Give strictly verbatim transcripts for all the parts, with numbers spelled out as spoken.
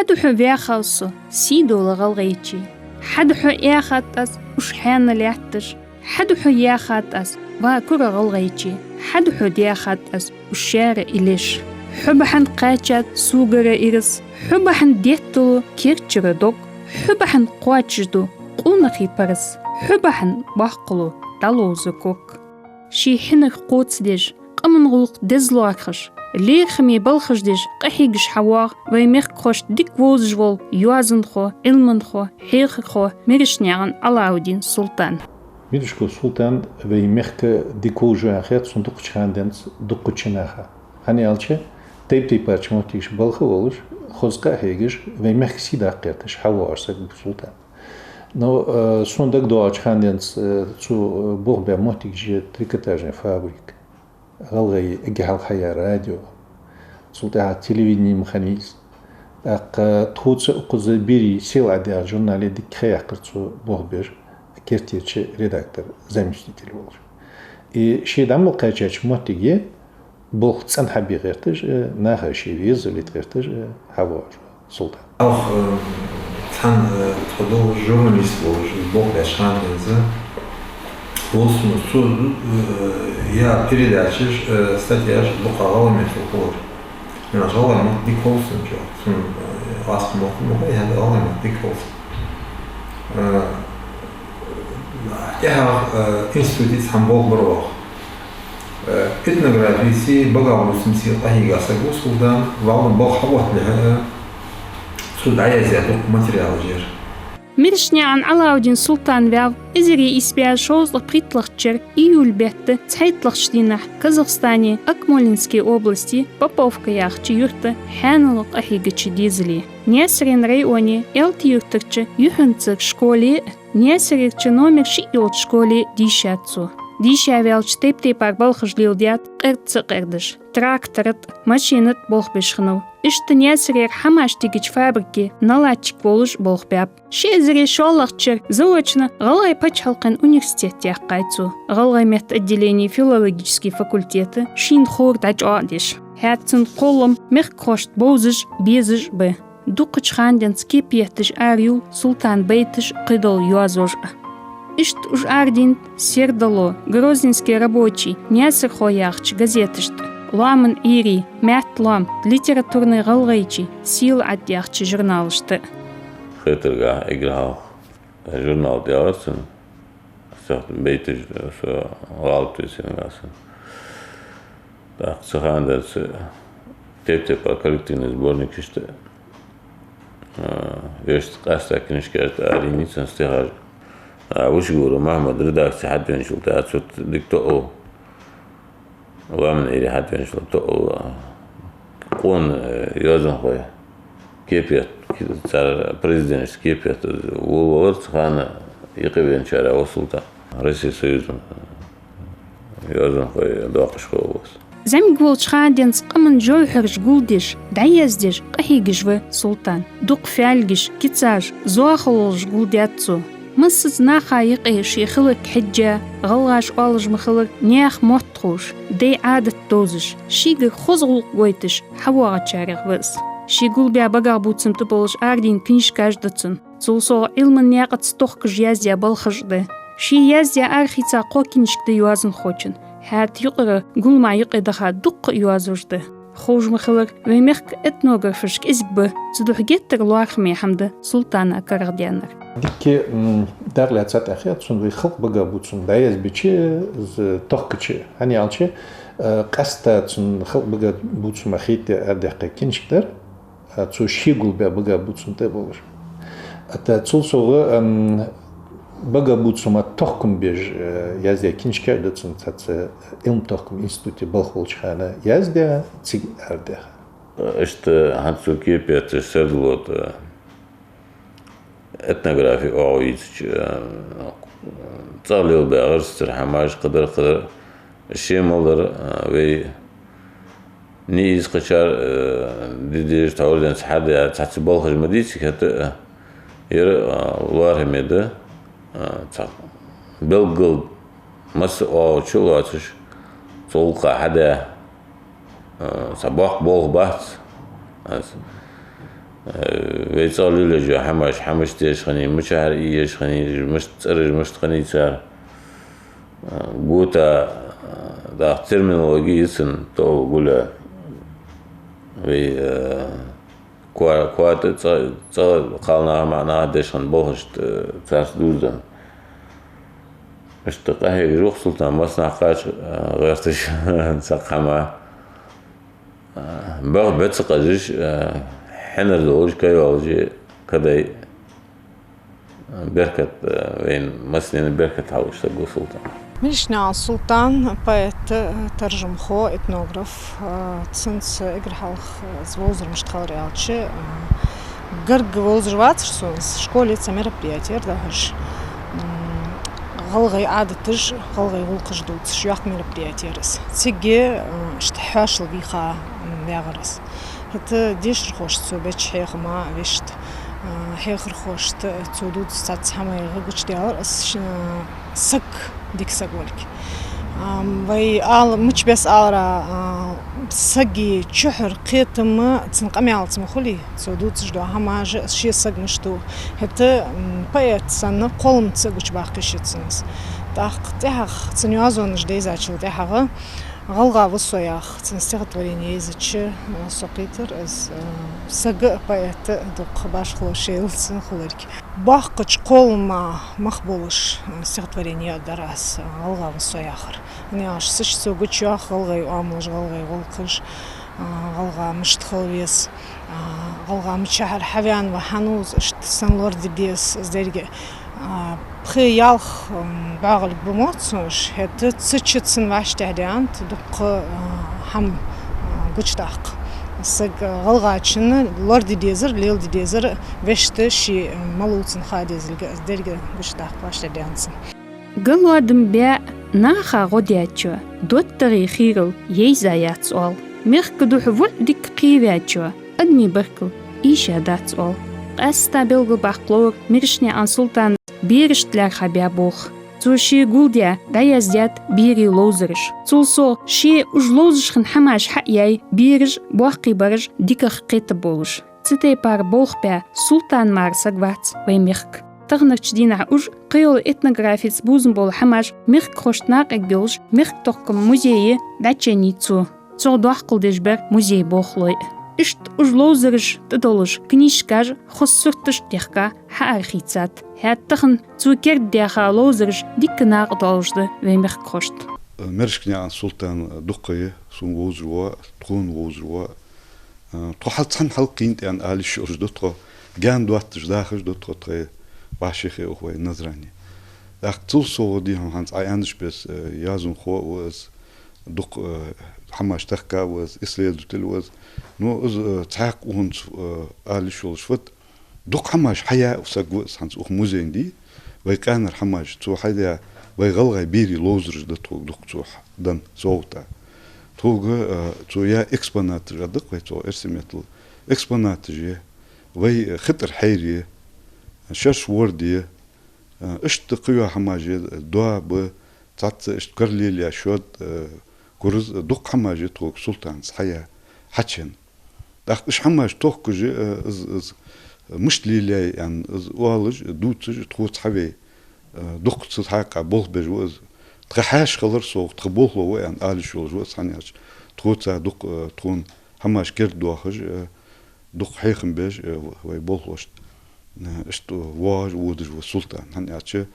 Хьада хьо ваьхав со, сий дола гӀалгӀайче. Хьада хьо яьхад аз, уж хьаьна лаьтташ. Хьада хьо яьхад аз, ва кура гӀалгӀайче. Хьада хьо даьхад аз, уж шаьра илеш. Хьо бахьан кхаьчад сугара ираз. Хьо бахьан детталу керчара дог. Хьо бахьан кхоачашду къонахий параз. Хьо бахьан баккхалу дӀаловза ког. Ший хьинар кхоцадеш, къаман гӀулакх деза лоархӀаш, лерхӀаме балхаш деш, къахьегаш хьавоагӀа вай мехкахошта дика вовзаш вола йоазонхо, Ӏилманхо, хьехархо Мирашнаькъан Ӏалаудин Султан. Мирашков Султан вай мехка дика вовзаш ваьнна хет сона дукхача хана денз дукхача наха. ХӀана аьлча, тайп-тайпарча моттигашка балха а волаш, хоза къахьегаш, вай мехка сий даккха гӀерташ хьавоагӀаш саг ва Султан. Но, э, сона дагадоагӀача хана денз, э, цо, э, болх баь моттигаш я трикотажный фабрика, гӀалгӀай эггара хьалха хьаяь радио, цул тӀехьагӀа телевидени ма хиннай из. ТӀаккха тхоца укхаза «Берий сел Ӏад» яхача журнале дикка ха яьккхар цо болх беш, кертерча редактора заместитель волаш. И ше дӀа мел кхаьчача моттиге болх цӀена хьабе гӀерташ, э, наха ше веза вита гӀерташ, э, хьавоагӀаш ва Султан. Оаха, э, цхьан, э, тхо долаш журналист волаш, из болх беш хана денз, волсуна цо, э, яь передачаш, э, статьяш дукха гӀалгӀай меттала хулар. Наш гӀалгӀай мотт дика ховсанча, цун, э, лаьца мотт ма хой, хӀаьта гӀалгӀай мотт дика ховсанча. Э, тӀехьагӀа, э, институте цхьан болх бар оаха. Э, этнографеи багахбувцамцеи къахьийга саг ва Султан, валлахӀи, балха хьаотталехьа, э, цо дӀаяздаь дукха материалаш яр. Мирашнаькъан Ӏалаудин Султан ваьв эзар ийс бӀаь шовзткъеи пхийтталагӀча шера июль бетта цхьайтталагӀча дийнахьа Казахстане Акмолински области Поповка яхача юрта хьаьнала къахьегача дезале. Наьсарен районе Элти-Юртарча юхьанцара школе а, Наьсарерча номер шиъ йолча школе дийшад цо. Дийша ваьлча тайп-тайпара балхаш леладаьд, къерда ца къердаш, трактора тӀа, машина тӀа болх беш хиннав. Иштта Наьсарера хӀамаш тегача фабрике наладчик волаш болх баьб. Ши эзар шоллагӀча шера заочно ГӀалгӀай паччахьалкхен университет яьккхай цо, гӀалгӀай метта отделене филологически факультета шийна ховр дӀачӀоагӀдеш. ХӀаьта цун кхоллам мехкахошта бовзаш, безаш ба. Дукхача хана денз кепа етташ арайоал Султана байташ, кхыдола йоазош а. Иштта уж арадийнад «Сердало», «Грозненский рабочий», «Наьсархо» яхача газеташта, «Лоаман Ӏуйре», «Маьрта лоам», «Литературни ГӀалгӀайче», «Сел Ӏад» яхача журналашта. Хетаргахьа эггара хьалха журнал тӀа яьлар цун, цох байташ, со гӀалат ве сенга сан. ТӀаккха цу хана денз тайп-тайпара коллективни сборникашта, а, вешта, къаьстта книжкаш тӀа арайийнай цун стихаш. А, Вучагуров Махьмада редакце хьавеначул тӀехьагӀа цу тӀа дика тоъал, «Лоаман Ӏуйре» хьавеначул тӀехьагӀа тоъал, а, къона, э, йоазонхой кепа етта, цар президенташта кепа етта волавалар цу хана юкъевеначарех ва Султан. Россе Союза йоазонхой доакъашхо ва из. ЗӀамига волча хана денз къаман жовхьараш гулдеш, дӀаяздеш, къахьегаш ва Султан. Дукха фаьлгаш, кицаш, зоахалолаш гулдаьд цо. Массаза наха юкъе ше хиларга хьежжа, гӀалгӀаша оалаш ма хиллара, наьха мотт ховш, дай Ӏадат довзаш, шийгара хоза гӀулакх гойташ хьавоагӀачарех ва из. Ше гулбаь багахбувцам тӀа болаш арадийна книжкаш да цун. Цул совгӀа Ӏилман наькъаца тохкаш яздаь балхаш а да. Ше яздаь арахийца кхо книжка да йоазонхочун. ХӀаьта юкъара гулама юкъе даха дуккха а йоазош да. Ховш ма хиллара, вай мехка этнографаш кӀезига ба, цудухьа геттара лоархӀаме хӀама да Султана карагӀдаьннар. Дикка, м, дакъа лаьца тӀехьа хет сона вай халкъа багахбувцам дӀаязбича, из тохкача, хӀана аьлча, э, къаьстта цун халкъа багахбувцама хетта арадаьккха книжка дар, а, цо ше гулбаь багахбувцам тӀа болаш. ХӀаьта цул совгӀа, ам, багахбувцама тохкам беш, э, яздаь книжкаш да цун цхьацца Ӏилма-тохкама институте балха волча хана яздаь, цига арадаьха. Иштта хӀанз цо кепа етташ «Сердало» тӀа этнографи оагӀув йийцача, э, цӀагӀа лелабаь гӀирсацара хӀамаш, кхыдар-кхыдар, ше мел дар, э, вай низ кхычар, э, ди дезаш тхьовра денз хьадаь цхьацца балхаш ма дий цига, хӀаьта, э, ер, э, лоархӀаме да, э, цхьа белггала масса оагӀув чу лоацаш, цу гӀулакха хьадаь, э, цхьа боккха болх бац. Аз Э, вай цӀагӀа лелаеш йола хӀамаш, хӀамаш деш хиннай, мичахьара ийеш хиннай, мишта цӀераш, мишта хиннай цар. Э, гута, э, дӀахо терминологи йицъян тоъал гулъяь. Вай, э, коа-, коа тӀа цӀа-, цӀагӀа кхалнаха, маӀа наха деш хинна болхаш, э, царца дувзаденна. Иштта къахьегаш ва-кх Султан, массанахьа кхача, э, гӀерташ цхьаккха хӀама. Э, бага бе ца къажаш, э, хьинар долаш, ка йоалаш, кадай, э, беркат, э, вайна массанена беркат хьалуш саг ва Султан. Миришканаькъан Султан поэт, э, таржамхо, этнограф, э, цунца эггара хьалха, э, из вовзар мишта хилар аьлча, э, гарга вовзаш вацар со из, школе цхьа мероприятера дӀахьош. М, гӀалгӀай Ӏадаташ, гӀалгӀай гӀулакхаш дувцаш йоккха мероприятера из. Цига, э, иштта хьоашалгӀа вийха, м, вагӀар из. ХӀаьта дешархошца цо беча хьехама вешта, э, хьехархошта цо дувцаш цхьацца хӀамаех гучадаьлар из, ш-, саг дика саг волга. Ам, вай ала, мича беса алара, а, сага чухьара кхетам цун къамаьлаца ма хулий, цо дувцаш дола хӀамаш, ше саг мишта ва. ХӀаьта, м, поэт санна кхолламца гучабаккха йиш яц цунна из. ТӀаккха тӀехьагӀа цун йоазонаш дайзачул тӀехьагӀа «ГӀалгӀа ва со» яха цун стихотворени йайзача, а, со кхийтар из, а, сага а, поэта а дукха башхало шоайла цун хуларга. Боккхача кхоллама мах болаш, а, стихотворени яа дар аз, а, «ГӀалгӀа ва со» яхар. ХӀана аьлча, цу чу цо гучайоах гӀалгӀай оамалаш, гӀалгӀай гӀулакхаш, а, гӀалгӀа мишта хила веза, а, гӀалгӀа мичахьара хьаваьннав, хьан ва из, иштта сенна лораде деза из деррига. А, пхи-ялх, м, бӀоагӀилг ба моцаш, хӀаьта цу чу цун вӀаштӀехьадаьннад дуккха, а, хӀама, а, гучадаккха. Саг, а, гӀалгӀачунна лораде дезар, леладе дезар, вешта ше, а, малув цунна ха дезилга, из деррига гучадаккха вӀаштӀехьадаьннад цун. Галоадам баь, наха гӀо даьчоа, доттагӀий хийрал йайза яц оал. Мехка духьа вуӀ дика кхийваьчоа, адамий баркал ийша дац оал. Къаьстта белгалбаккха ловр Миришканаькъан Султана берашта лаьрхӀа баь болх. Цо ше гулдаь, дӀаяздаьд берий ловзараш. Цул совгӀа ше уж ловзаш хинна хӀамаш хьаяьй, бераш, боккхий бараш дикагӀа кхетаболаш. Цу тайпара болх баь Султан мара саг вац вай мехка. Таханарча дийнахьа уж кхыйола этнографица бувзам бола хӀамаш мехкахошта накъаяргйолаш, мехка тохкама музее дӀачуеннай цо. Цох доаккхал деш бар музея болхлой. Иштта уж ловзараш тӀадоллаш книжкаш, хоза сурташ техка хьаарахийцад. ХӀаьта тахан цо керда даьха ловзараш дикка накъадоалаш да вай мехкахошта. Миришканаькъан Султан дукха ха я сона вовзаш вола, тхона вовзаш вола. Э, тхо хьал-, цхьана хьалкхийна тӀа ала йиш йолаш да тхо, гаьна доатташ дахаш да тхо тхоай вӀаший хе ух вай Назране. ТӀаккха цул совгӀа, дий хьона, хӀанз Ӏа аьннача беса, э, язонхо а ва из, дукха, э, хӀамаш тахка а ва из, исследователь а ва из. Ну, из, э, цхьаькха укхунца, э, ала йиш йолаш фуд, дукха хӀамаш хьаяь а саг ва из, хӀанз укх музейна, дий, вай къаьнара хӀамаш цо хьаяь, вай гӀалгӀай берий ловзараш да тхога дукха цо хьа-, денна совгӀата. Тхога, э, цо яь экспонаташ а да-кх вай цу эрсий меттала. Экспонаташ я, вай, э, хитӀара хьайра я, шераш ворда я, э, иштта кхыйола хӀамаш я, доа ба, цхьацца иштта кара лелаяь шод, э, кураз, дукха хӀамаш я тхога Султана хьаяь, хьачуенна. ТӀаккха уж хӀамаш тохкаш, э, из, из мишта лелаяьй аьнна, из оалаш, дувцаш, тхоца хьавена, э, дукха цу хьакъехьа болх беш ва из. Тха хьаьша хилар совгӀа, тха болхло ва аьнна ала йиш йолаш ва из, хӀана аьлча тхоца дукха, э, тхона хӀамаш кердадоахаш, э, дукха хьехам беш, э, вай болхлошта, э, иштта воагӀаш, водаш ва Султан. ХӀана аьлча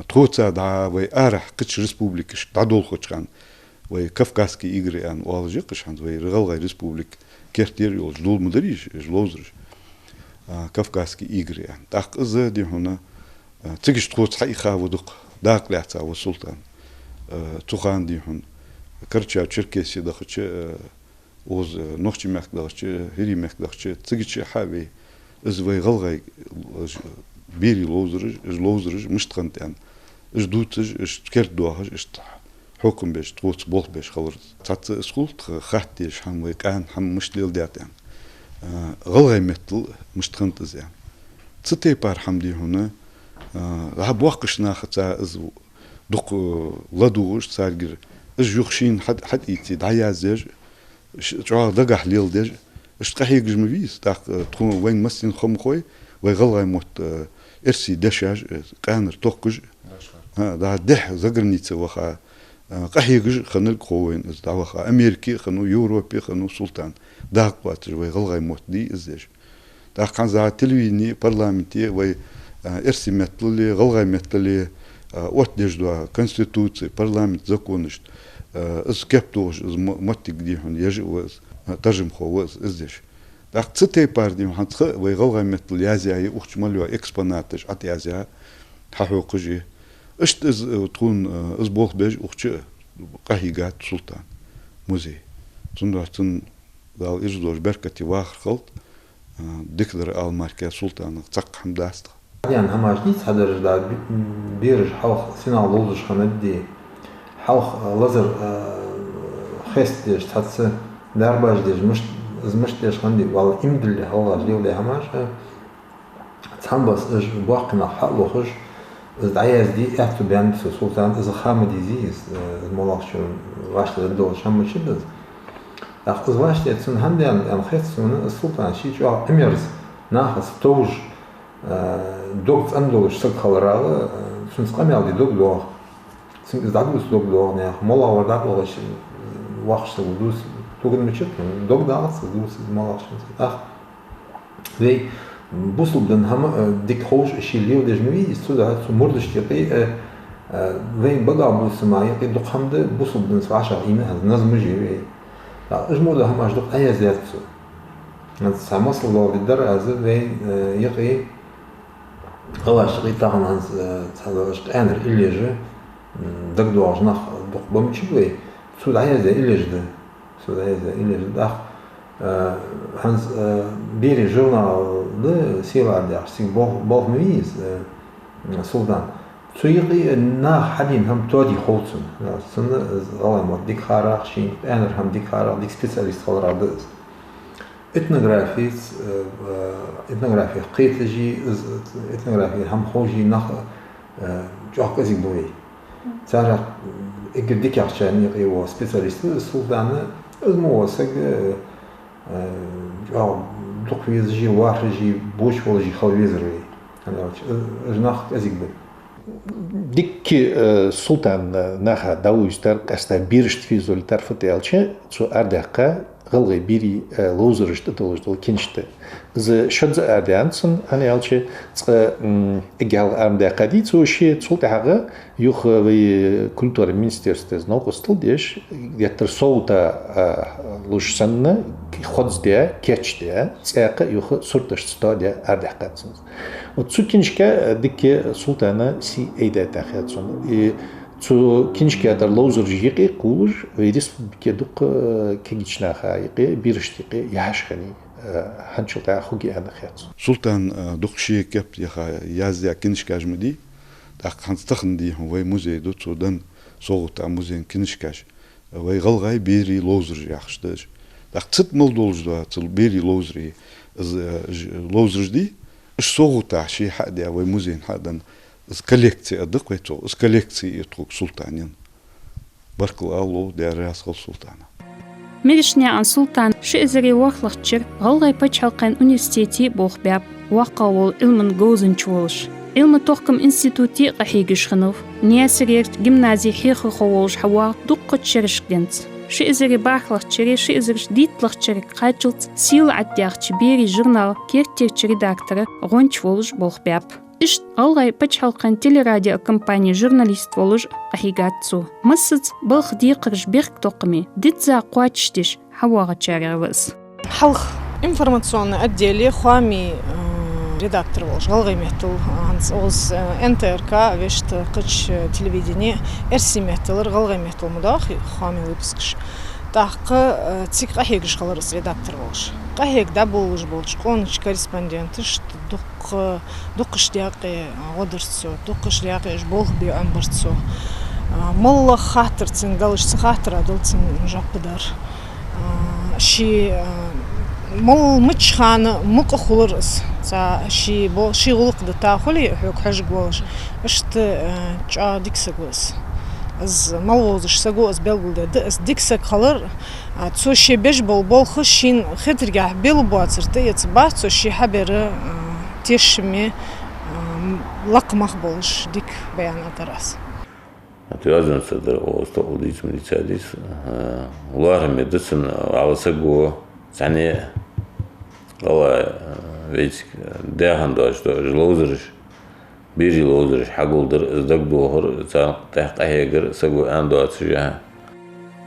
тхоца дӀа вай арахьа кхыча республикашка дӀадолхача хана, вай Кавказские игры аьнна оалаш я-кх уж хӀанз, вай ГӀалгӀай республика керттера йолаш, дулма дарий уж, уж ловзараш, а, Кавказские игры аьнна. ТӀаккха из, дий хьона, а, цига тхоца хьаийха ва дукха, дакъа лаьца ва Султан. А, цу хана, дий хьона, Карачаево-Черкесия дахача, а, укхаза, э, Нохчий мехка дахача, ХӀирий мехка дахача, цига хьа а вена, из вай гӀалгӀай, э, берий ловзараш, уж ловзараш мишта хиннад аьнна, уж дувцаш, уж кердадоахаш, иштта хьукам беш, тхоца болх беш хилар из. Цхьацца из хул тха хатта дезаш хӀама, вай къаьна хӀама мишта леладаьд аьнна, э, гӀалгӀай меттала мишта хиннад из аьнна. Цу тайпара хӀама, дий хьона, э, дӀа боккхача нахаца из дукха, э, ладувгӀаш царгара, уж юха шийна хьа-, хьатӀаийца дӀаязъеш, ш-, чӀоагӀа дагахьа леладеш, Иштта къахьегаш ма вий из, тӀаккха, э, тхона вайна массанена хӀама хой, вай гӀалгӀай мотт, э, эрсий дешаш, э, къаьнара тохкаш, а, да, дехьа заграница ваха, э, къахьегаш хиннилга хов вайна из, дӀаваха, Америке а хиннав, Европе а хиннав Султан, дакъа кхоачаш вай гӀалгӀай мотт дий из деш. ТӀаккха хӀанз а телевидене, парламенте вай, а, эрсий меттала, гӀалгӀай меттала, а, оттадеш дола Конституци, парламента законашта, а, из кеп дохаш, из мо-, моттиг дий хьона еш а ва из, а, таржамхо ва из, из деш. ТӀаккха цу тайпара дий хьона хӀанз цхьа вай гӀалгӀай меттала язъяь я укх чу мел йола экспонаташ, ӀотӀаязъяь, хьахьокхаш я. Иштта из, а, тхона, а, из болх беш укх чу къахьийгад Султан музей. Цудухьа цун Дала ираз долаш беркате вахар хилда, а, дикадар ала мара кхы Султанах цхьаккха хӀама дац тха. Даьна хӀамаш дий цхьа даржа да, бе-, бераш хьалха синал ловзаш хиннад дий, хьалха, а, лазар, а, хестадеш, цхьацца дарбаш деш, мишт-, из мишта деш хиннад дий, валла иман дилла хьалхаш леладаь хӀамаш, а, цхьан бесса уж боккхий нах хьа а лохаш, из дӀаязде аьттув баьннаб цу Султана, из ха ма дезий из, э, из моллагӀчун вӀаштӀехьа долаш хӀама ма дац из. ТӀаккха из вӀаштӀехьа цун хӀана даьннад аьнна хет сона, из Султан ше чӀоагӀа Ӏимерза, нахаца товш, э, дог цӀена долаш саг хиларах, э, цунца къамаьл де дог доагӀа. Цунга из дӀадувца дог доагӀа наха. МоллагӀа вар дӀадоагӀаш, воккхача саго дувца, туган мича, дог доагӀац из дувца, из моллагӀчунца. ТӀаккха вай бусалба дина хӀама, э, дика ховш а ше леладеш ма вий из, цудухьа цу мурдашта юкъе, э, э, вайна багал бувца ма юкъе дукха хӀама да, бусалба динца вӀашагӀийна хӀанз, назмаш я вай. ТӀаккха уж мо дола хӀамаш дукха Ӏояздаьд цо. ХӀанз цхьа масал доаладергдар аз вайна, э, юкъе гӀалгӀашта юкъе тахан хӀанз, э, цхьа долаш къаьнара иллеш, м, дагадоагӀаш нах дукха ба мичаб вай, цо дӀаяздаь иллеш да. Цо дӀаяздаь иллеш да. ТӀаккха, э, хӀанз, э, берий журнал да, «Сийлахь» яхаш, цига болх-, болх ма бий из, э, Султан. Цу юкъе наха хьадена хӀама тоаде хов цунна. Цунна из гӀалгӀай мотт дика харах, шийна къаьнара хӀама дика харах, дика специалист хиларах да из. Этнографица, э, э, этнографе кхеташ, из этнографе хӀама ховш нах, э, чӀоагӀа кӀезига ба вай. Царех, м, эггара дикагӀчарна юкъе вола специалист ва из Султан, из мо вола саг, э, э, чӀоагӀа дукха везаш, ворхӀаш, боча волаш хила везар вай. ХӀана аьлча, э, уж нах кӀезига ба. Дикка, э, Султан, э, наха дӀавуйстар, къаьстта берашта фу из лийтар фуд аьлча, цо арадаьккха гӀалгӀай берий, э, ловзарашта тӀадоаллаш дола книжка. Из шозза арадаьннад цун, хӀана аьлча, цкъа, м, эггара хьалха ара ма даьккхадий цо ше, цул тӀехьагӀа юха вай культура министерстве из новкъостал деш, геттара совгӀата, э, луш санна, хоздаь, кийчдаь, цӀаькха а юха сурташца тоадаь арадаьккхад цун из. Вот цу книжка, э, дикка Султана сий айдаьд аьнна хет сона. И цу книжка тӀара ловзараш юкъе кхувлаш, вай республике дукха, э, кагийча наха юкъе, берашта юкъе яхьаш хиннай, э, хӀанзчул тӀехьагӀа хургья аьнна хет сона. Султан, э, дукха ший кеп яха яздаь книжкаш ма дий, тӀаккха хӀанз тахан дий хьона вай музей да, цо даь совгӀата музейна книжкаш. Вай гӀалгӀай берий ловзараш яхаш да уж. ТӀаккха цу тӀа мел долаш дола цу берий ловзарий, из, э, ж-, ловзараш дий, уж совгӀата ше хьадаь, вай музейна хьадаь, из коллекци а да-кх вай цох, из коллекци а я тхога Султана. Баркал ала лов, Даьла раьза хилва Султана. Мирашнаькъан Султана ши эзари ворхӀлагӀча шера ГӀалгӀай паччахьалкхен университете болх баьб, воккхагӀа вола Ӏилман говзанча волаш. Ӏилма-тохкама институте къахьегаш хиннав, Наьсарерча гимназе хьехархо волаш хьавоагӀа дуккхача шерашка денз. Ши эзари бархӀлагӀча шера, ши эзари дийтлагӀча шерага кхаччалца «Сийлахь» яхача берий журнала керттерча редактора гӀонча волаш болх баьб. Иштта ГӀалгӀай паччахьалкхен телерадиокомпане журналист волаш къахьийгад цо. Массаза балха декхараш бехктокхаме, дизза кхоачашдеш хьавоагӀачарех ва из. Хьалха информационни отделе хоамий, э, редактор волаш, гӀалгӀай меттала, хӀанз укхаза, э, Н Т Р К, вешта кхыча телевидене, эрсий метталара гӀалгӀай меттала ма доахий хоамий выпускаш. ТӀаккха, э, цига къахьегаш хилар из редактор волаш. Къахьега дӀаболалуш болча къонача корреспонденташта дуккха, дуккхача даькъе гӀо дар цо, дуккхача даькъе уж болх бе Ӏомабир цо. А, моллагӀа хаттар цунга далаш, цу хаттара дала цунна жоп дар. А, ше, а, мел мичча хана мукъа хулар из. Цхьа ше бо-, ший гӀулакх дита хуле, хьога хьожаргволаш. Иштта, а, чӀоагӀа дика саг ва из. Из мел вовзаш саго из белгалдаьд, из дика саг хилар, а, цо ше беш бола болх шийна хетаргахьа белабоацар тӀаэцаргбац, цо ше хьабер, а, тешаме, а, лакха мах болаш дика баян а дар аз. Хьа, тӀа йоазонца дар, оаз тӀа а дийца ма дийца, а, лоархӀаме да цун, вӀалла саго цхьанне гӀалгӀай, а, вайцига даьхан доацаш дола ловзараш, берий ловзараш хьагулдар, из дагадохар, царна тӀехьа къахьегар, саго аьнна доацаш а.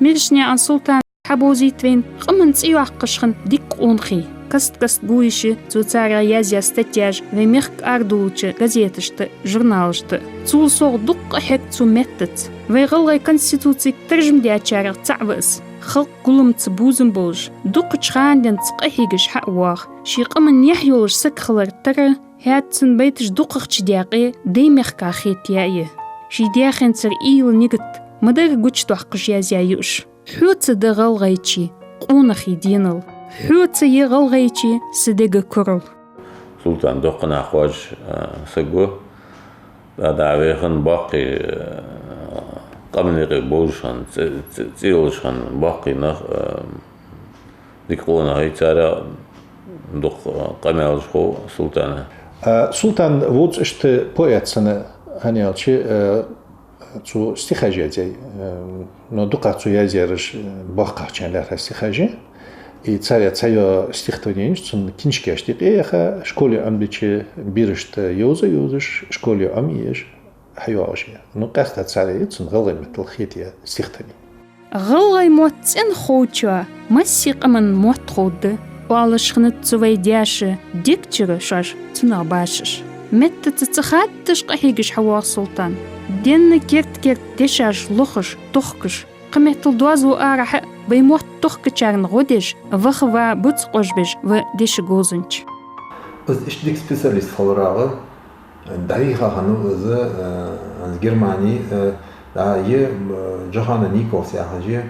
Миршанаькъан Султана хьабовзийт вайна къаман цӀи йоаккхаш хинна дика къонахий. Каст-каста гу йиш я цо царех язъяь статьяш вай мехка арадоалача газеташта, журналашта. Цул совгӀа дукха къахьег цо меттаца. Вай гӀалгӀай Конституцига таржам даьчарех цаӀ ва из. Халкъа гулламца бувзам болаш, дукхача хана денз къахьегаш хьа а воагӀа. Ший къаман яхь йолаш саг хилар тара, хӀаьта цун байташ дукхагӀча даькъе Даймехка хетаяь я. Ший даьхенцара уйла, нигат ма дарра гучадоаккхаш язъяь я уж. Хьоца да гӀалгӀайче къонахий денал, хьоца я гӀалгӀайче са дега курал. Султан дукха нах хьожаш, а, саг ва. ДӀа-дӀа вехан боккхий, а, къаман юкъе бовзаш хинна, цӀи-, цӀи-, цӀи йолаш хинна боккхий нах, а, дика къонахий, царех дукха къамаьлаш хов Султана. А, Султан вувц иштта поэт санна, хӀана аьлча, а, цо стихаш язъяьй, а, но дукха цо язъяьраш, а, боккхагӀчарна лаьрхӀа стихаш я. И царех цхьайола стихотворенеш цун книжкаш тӀа къе яха, школе Ӏомадича берашта йовза а йовзаш, школе Ӏомае еш хьайоагӀаш я. Ну, къаьстта царех я цун гӀалгӀай меттала хетаяь стихотворени. ГӀалгӀай мотт цӀена ховчоа массе къаман мотт ховргда, оалаш хиннад цу вай даьша, дег чура шоаш цунах башаш. Меттаца цӀи хатташ къахьегаш хьавоагӀа Султан. Денна керт-керта дешаш лохаш, тохкаш, кхыметтел доазол арахьа а вай мотт тохкачарна гӀо деш, ваха ва буц къожбеш ва деша говзанча. Из иштта дика специалист хиларах, дӀавийха хиннав из, э, из Германе, э, да, е, э, Джохана Николс яхаш я,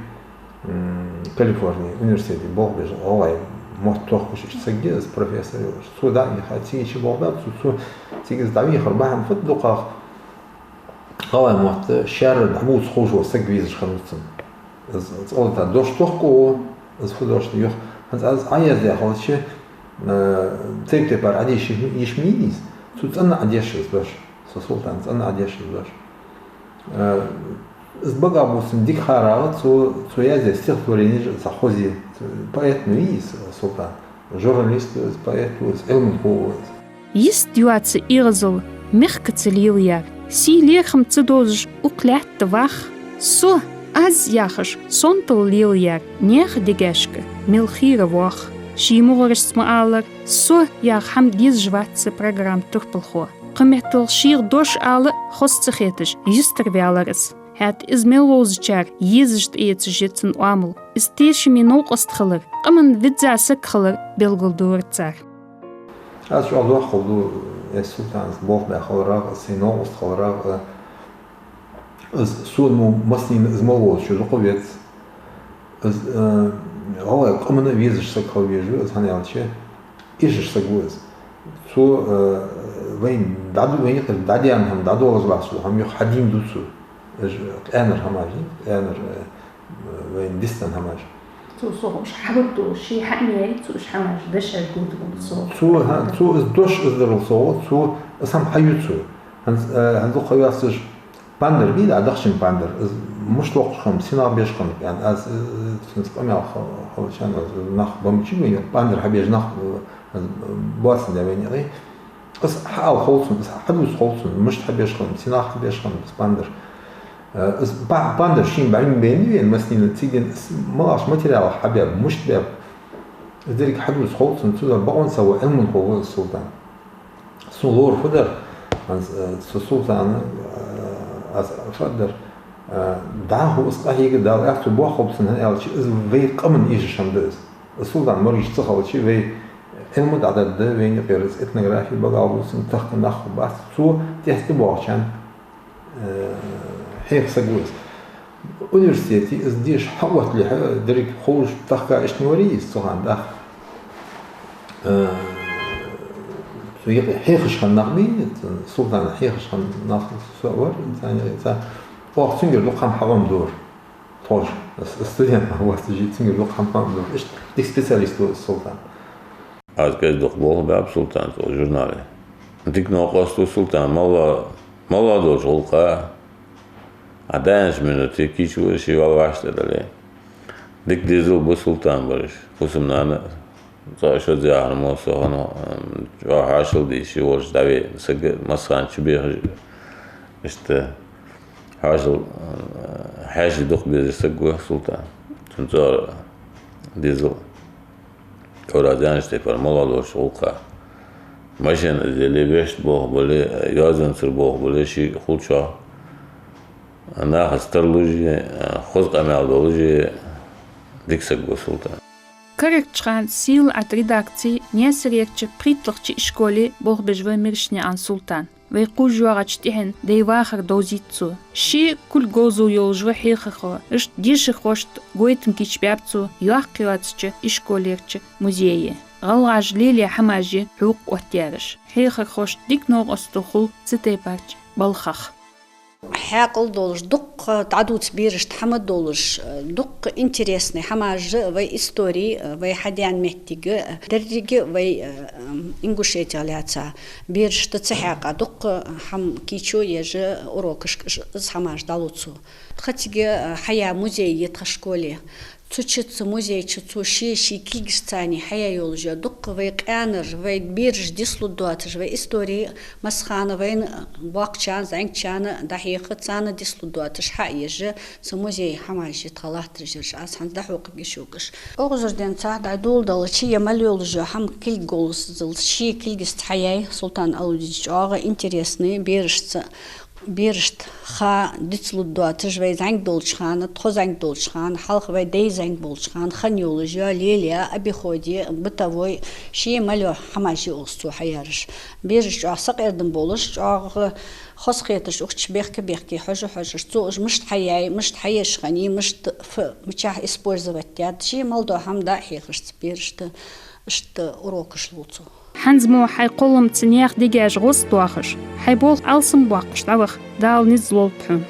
м, Калифорни университете болх беш, гӀалгӀай мотт тохкаш иштта саг я из, профессор йолаш. Цо дӀавийха, цига чу болх баьб цо, цо цига из дӀавийхар бахьан фуд дукхагӀа, гӀалгӀай мотт шаьра дӀабувца ховш вола саг везаш хиннав цунна. Из, из цкъа-латта дош тохка а, из фу дош йоах. ХӀанз аз Ӏояздаь хилча, э, тайп-тайпара Ӏодеша йиш ма йий из. Цо цӀена Ӏодеш из дош. Со Султана цӀена Ӏодеш из дош. Э, из багахбувцаш дика хиларах, цо, цо яздаь стихотворенеш а цхьа хоза я. Поэт ма вий из Султан. Журналист ва из, поэт ва из, Ӏилманхо ва из. Йист йоаца эгӀазал мехкаца лелаяьр, сий-лерхӀам ца довзаш укх лаьтта вах, со, аз яхаш, сонтал лелаяьр наьха дегашка мел хийра воагӀа. Ший мугӀарашца ма аллара, со яха хӀама дезаш вац са программа турпалхо. Кхыметтел шийх дош ала а хоза ца хеташ, юстара ваьлар из. ХӀаьта из мел вовзачар езаш тӀаэцаш я цун оамал. Из тешаме новкъост хилар къаман визза саг хилар белгалдора цар. Аз чӀоагӀа доккхал ду, э, Султана болх баь хиларах, сай новкъост хиларах, э, из сона мо массанена из мел вовзача юкъе веза. Из, э, гӀалгӀай къаман везаш саг хила везаш ва из, хӀана аьлча, эшаш саг ва из. Цо, э, вайна дӀаду-, вайна юкъера дӀадаьнна хӀама, дӀадоалаш латташ дола хӀама юха хьадийна ду цо. Уж къаьнара хӀамаш, къаьнара, э, вайна дистана хӀамаш. Цо сох уж хьабатто, ше хьа а ма яй, цо уж хӀамаш дешаш гуд гун со. Цо, хӀа, цо из дош из дарал совгӀа, цо из хӀама хьаю цо. ХӀанз, э, хӀанз дукха йоацаш Пандар бий, да, Дахчин Пандар. Из мишта локхаш хиннаб, сенах беш хиннаб, яӀни, аз, э, цунца къамаьл хал-, халача хана, аз нах бамбача вайна, Пандар хьабеш нах, э, боацандаь вайна юкъе. Из хьаала хов цунна, из хьадувца хов цунна, мишта хьабеш хиннаб, сенах хьабеш хиннаб из Пандар. Э, из па-, Пандар шийна бӀаргбайна вена массанена, цига денз из малагӀча материалах хьабаьб, мишта баьб. Из деррига хьадувца хов цунна, цудухьа бакъонца ва, Ӏилманхо ва из Султан. Сона ловра фу дар, хӀанз, э, цу Султана, э, аз фу дар, э, дӀахо из къахьега Дала аьттув боаккхалба цунна, хӀана аьлча из вай къаман эшаш хӀама да из. Из Султан моргаш ца хилча, вай Ӏилма дӀададда, вайна юкъера из этнографи багалбувцаш тахка нах бац, цо тӀехьа тӀабоагӀачарна, э, хьеха саг ва из. Университете из деша хьаотталехьа, деррига ховш тахка иштта ма варий из цу хана тӀаккха. Э, цу юкъе хьехаш хинна нах бий, Султана хьехаш хинна нах со а вар, царна юкъе цхьа Оаха цунгара дукха хӀама хьаӀомадора. Тхож, с-, студент ма вац, жи цунгара дукха хӀама хьаӀомадора. Иштта дика специалист ва из Султан. Аз кӀезига дукха болх баьб Султанца журнале. Дика новкъост ва Султан, моллагӀа, моллагӀа долча гӀулакха. А даьннача минуте кийчо ше вала вӀаштӀехьадале. Дика дезал ба Султан бараш. Фусам-нана а, цкъа шозза яхар мо со хӀана, м, чӀоагӀа хьоашал деш, ше волча дӀавена саг, массахана чубехаш, иштта хьоашал, м, хьаьший дукха безаш саг ва Султан. Цун цӀагӀара дезал. Кавраз янаш тайпара моллагӀа долча гӀулакха. Машен из яле, вешта болх бале, йоазонцара болх бале, ше хулачох нахаца тарлуш а, хоза къамаьл долаш а дика саг ва Султан. Карарча хана «Сийлахь-Ӏаьт» редакце Наьсарерча пхийтталагӀча ишколе болх беш ва Миршнаькъан Султан. Вай кхувш йоагӀача тӀехьен дай вахар довзийт цо. Ше кулг говзо йолаш ва хьехархо, иштта дешархошта гойтам кийчбаьб цо йоккха йоацача ишколерча музее. ГӀалгӀаша лелае хӀамаш я хьокха оттаераш. Хьехархошта дика новкъостал хул цу тайпарча балхах. Хьаькъал долаш, дукха дӀадувца берашта хӀама долаш, дукха интересни хӀамаш а вай истори, вай хьадаьнна моттиг а, деррига а вай, э, Ингушетех лаьца берашта цу хьакъехьа дукха хӀама кийчо еш а урокашка из хӀамаш дӀалувц цо. Тха цига, э, хьаяь музей я тха школе. Цу чу, цу музей чу цо ший-ший кулгашца хьаяь йолаш я дукха вай къаьнара, вай бераш дицлургдоацаш, вай истори массахана вайна боккхачарна, зӀамигачарна дӀахьеха, царна дицлургдоацаш хьаеш а цу музее хӀамаш я тха латташ ераш, аз хӀанз дӀахьокхаргья шуга уж. ОагӀазар денз цхьа дӀадоладаьлча, е мел йолаш я хӀама кулг говзал ший кулгашца хьаяьй Султан Алудиновича, чӀоагӀа интересни, берашца, берашта ха дицлургдоацаш, вай зӀамига долча хана, тхо зӀамига долча хана, хьалха вай дай зӀамига болча хана хинна йолаш я, лелаяь, обиходе, бытовой, ше мел йола хӀамаш я укхаза цо хьаяраш. Бераш чӀоагӀа сакъердам болаш, чӀоагӀа хозахеташ, укх чу бехке-бехке хьожа-хьожаш, цо уж мишта хьаяьй, мишта хьаеш хиннай, мишта ф-, мичахьа использовать даьд, ше мел дола хӀама дӀа а хьехаш цу берашта, иштта урокаш лу цо. ХӀанз мо хьай кхолламца наьха дегаш гӀоз доахаш, хьай болх алсамбоаккхаш дӀаваха Дала низ лолда хьона.